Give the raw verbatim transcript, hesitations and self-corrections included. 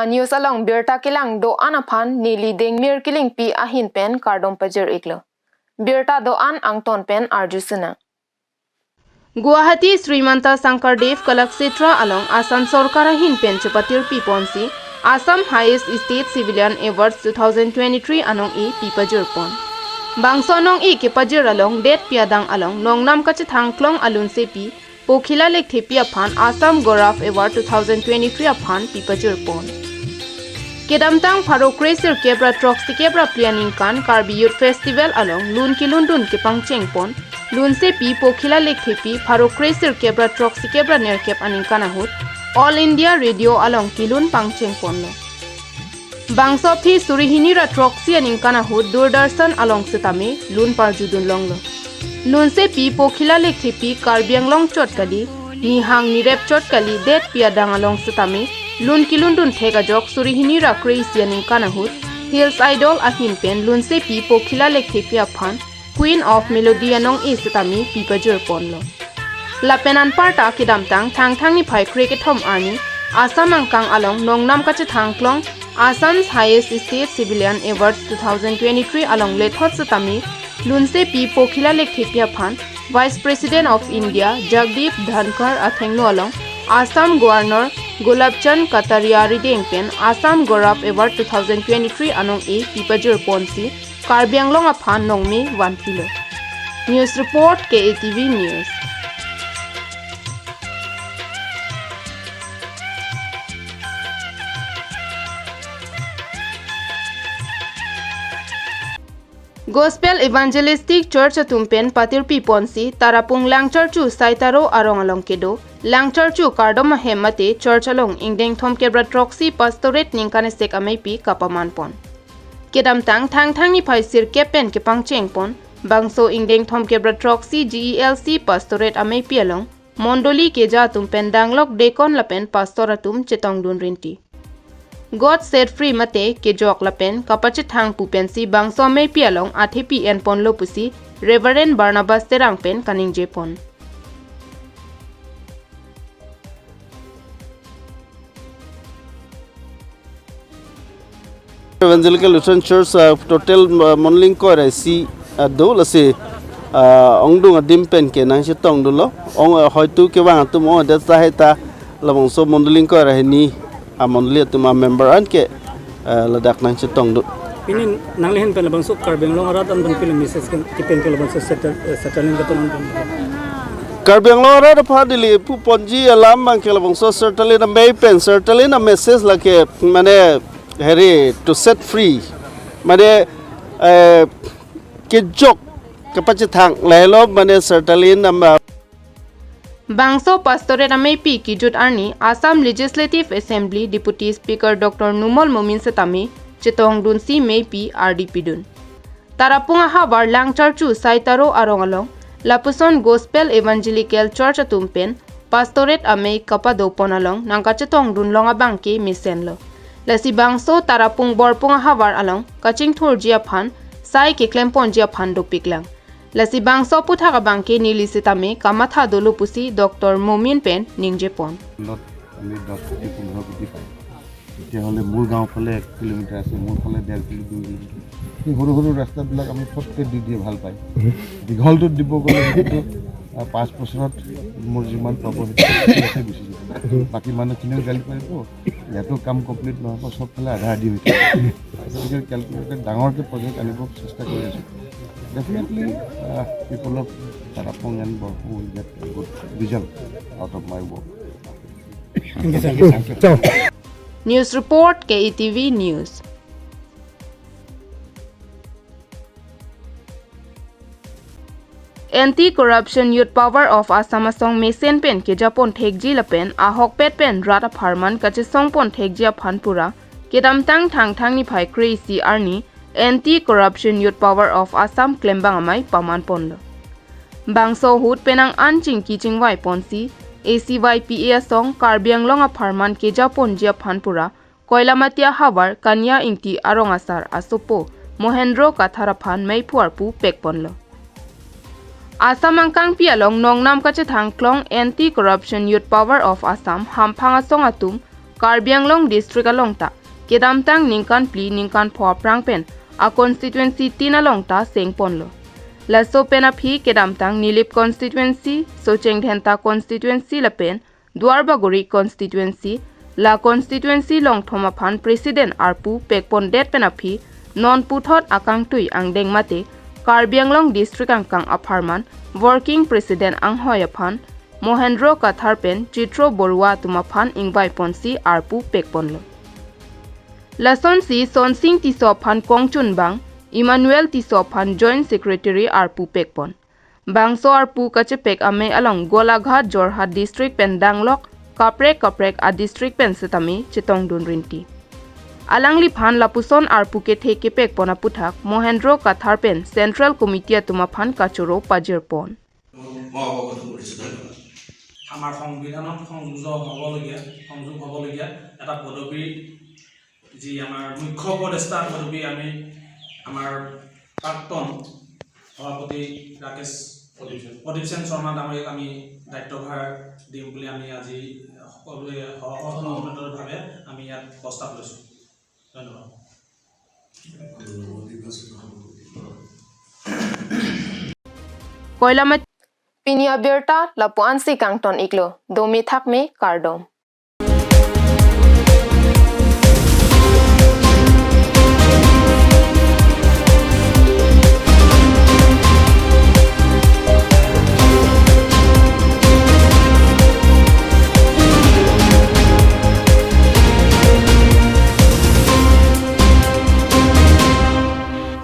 News along birta kelang do-an aphan neli Dengmir Killingpi ahin pen kardom pajir-iklo. Birta do-an angton pen arju sinang. Guwahati, Srimanta Sankardev Kalakshetra along Assam Sorkar ahin pen chepatirpi ponsi Assam Highest State Civilian Awards two thousand twenty-three anong-e pi pajir pon. Bangso anong-e kepajir along detpi adang along nongnam kachethang klong alunsepi Pokhila Lekthepi aphan Assam Gaurav Award two thousand twenty-three aphan pi pajir pon. Kedamtang pharo kre sirkep ra throksi kep ra phli aningkan Karbi Youth Festival along lun kelundun kepangcheng pon lunsepi Pokhila Lekthepi pharo kre sirkep ra throksi kep ra nerkep aningkan ahut All India Radio along kelun pangcheng ponlo. Bangso aphi suri hini ra throksi aningkan ahut Doordarshan along setame lun parjudun longlo. Lunsepi Pokhila Lekthepi Karbi Anglong chot kali, nihang nirep chot kali detpi adang along setame lun kelundun thek ajok suri hini ra kre isi aningkan ahut Hills Idol ahin pen lunsepi Pokhila Lekthepi aphan Queen of Melody anong-e setame pi pajir ponlo. Lapen anparta kedamtang Thangthang niphai kre kethom arni Assam angkang along nongnam kachethang klong Assam's Highest State Civilian Awards two thousand twenty-three along lethot setame lunsepi Pokhila Lekthepi aphan Vice President of India Jagdeep Dhankhar athengno along Assam Governor Gulab Chand Kataria arideng pen Assam Gaurav Award two thousand twenty-three anong-e pi pajir ponsi Karbi Anglong aphan nongme vanpilo. News report, K A T V News. Gospel Evangelistic Church atum pen patirpi ponsi Tarapung Langcharchu Saitaro arong along kedo Langcharchu kardom ahem mate church along ingdeng thomkep ra throksi pastorate ningkan esek ameipi kapaman pon. Kedamtang Thangthang niphai sirkep pen kepangcheng pon bangso ingdeng thomkep ra throksi G E L C pastorate ameipi along mondoli keja atum pen danglok deacon lapen pastor atum chetongdun rinti. God Set Free mate kejok lapen kapachethang pu pensi bangso ameipi along athepi en ponlo pusi Reverend Barnabas Terang pen kaningje pon. Evangelical Lutheran Church, ah, total, ah, mondoli ingkoi ra isi, ah, do lasi, ah, ongdung adim pen ke nangchetongdunlo. Ong, ah, hoitu kevang atum ong adet tahai ta labangso mondoli ingkoi ra hini amondoli atum amember an ke, ah, ladak nangchetongdun. Pini nanglihin pen labangso Karbi Anglong arat an pen pini message ke, kipen ke labangso Saturn, eh, Saturn ke teman pen. Karbi Anglong arat aphan neli pu ponji alam abang ke labangso Saturn amei pen, Saturn amessage lake mane heri to set free. Mane, eh, kejok kapachethang lahelo mane Saturn am, ah, Bangso pastorate ameipi kejut arni Assam Legislative Assembly Deputy Speaker Doctor Numal Momin setame chetongdunsi meipi ardi pidun. Tarapung ahavar Langcharchu Saitaro arong along lapuson Gospel Evangelical Church atum pen pastorate amei kapado pon along nangkachetongdun long abang ke mesenlo. Lasi bangso Tarapung Borpung ahavar along kachingthurji aphan sai keklem ponji aphan dopiklang. Lasi bangso aputhak abang ke neli setame kamatha dolo pusi Doctor Momin pen ningje pon. Lot আমি দহ কোটি, পোন্ধৰ কোটি পায়। তেতিয়াহ'লে মোৰ গাঁও ফালে এক কিলোমিটাৰ আছে, মোৰ ফালে ডেৰ কিলো, দুই কিলোমিটাৰ। সেই সৰু সৰু ৰাস্তাবিলাক আমি ফটকৈ দি দিয়ে, ভাল পায়। দীঘলটোত দিব গ'লে সেইটো, আহ, পাঁচ বছৰত মোৰ যিমান পাব, সেইটো ইয়াতে গুচি যাব। বাকী মানুহখিনিও গালি পাৰিব, ইয়াতো কাম কমপ্লিট নহ'ব, চব ফালে আধা আধি হৈ থাকিব। গতিকে কেলকুলেটেড ডাঙৰকৈ প্ৰজেক্ট আনিব চেষ্টা কৰি আছোঁ। Definitely, uh, people of Tarapung and Borpung will get a good result out of my work. Thank you, sir. Thank you. News report, K E T V News. Anti Corruption Youth Power of Assam asong mesen pen kejapon thekji lapen ahokpet pen rat apharman kachesongpon thekji aphan pura kedamtang Thangthang niphai kre-isi arni Anti Corruption Youth Power of Assam klembang amei paman ponlo. Bangso ahut penang an chingki chingvai ponsi A C Y P A asong Karbi Anglong apharman kejaponji aphan pura Koilamati ahavar Kanya Ingti arong asar asopo Mohendro Kathar aphan meiphu arpu pek ponlo. Assam angkangpi along nongnam kachethang klong Anti Corruption Youth Power of Assam hamphang asong atum Karbi Anglong district along ta kedamtang ningkan phli ningkan pho aphrang pen a constituency tin along ta sengponlo. Laso pen aphi kedamtang Nilip constituency, Socheng Dhenta constituency lapen Duarbagori constituency, la constituency longthom aphan president arpu pekpondet pen aphi non puthot akangtui angdeng mate Karbi Anglong district angkang apharman working president anghoi aphan Mohendro Kathar pen Chitro Borua atum aphan ingvaiponsi arpu pekponlo. Lasonsi Sonsing Tisso aphan kongchunbang, Emmanuel Tisso aphan joint secretary arpu pekpon. Bangso arpu kachepek amei along Golaghat Jorhat district pen danglok kaprek kaprek a district pen setame chetongdun rinti. Alangliphan lapuson arpu kethe kepekpon aputhak Mohendro Kathar pen Central Committee atum aphan kachoro pajirpon. আমাৰ সংবিধানত সংযোগ হ'বলগীয়া সংযোগ হ'বলগীয়া এটা পদবী, যি আমাৰ মুখ্য উপদেষ্টা পদবী আমি আমাৰ প্ৰাক্তন সভাপতি ৰাকেশ প্ৰদীপ সেন শৰ্মা ডাঙৰীয়াক আমি দায়িত্বভাৰ দিম বুলি আমি আজি সকলোৱে সহমতভাৱে আমি ইয়াত প্ৰস্তাৱ লৈছোঁ। ধন্যবাদ। Koilamati. Pini abirta lapu-ansi kangton iklo, dome thakme kardom.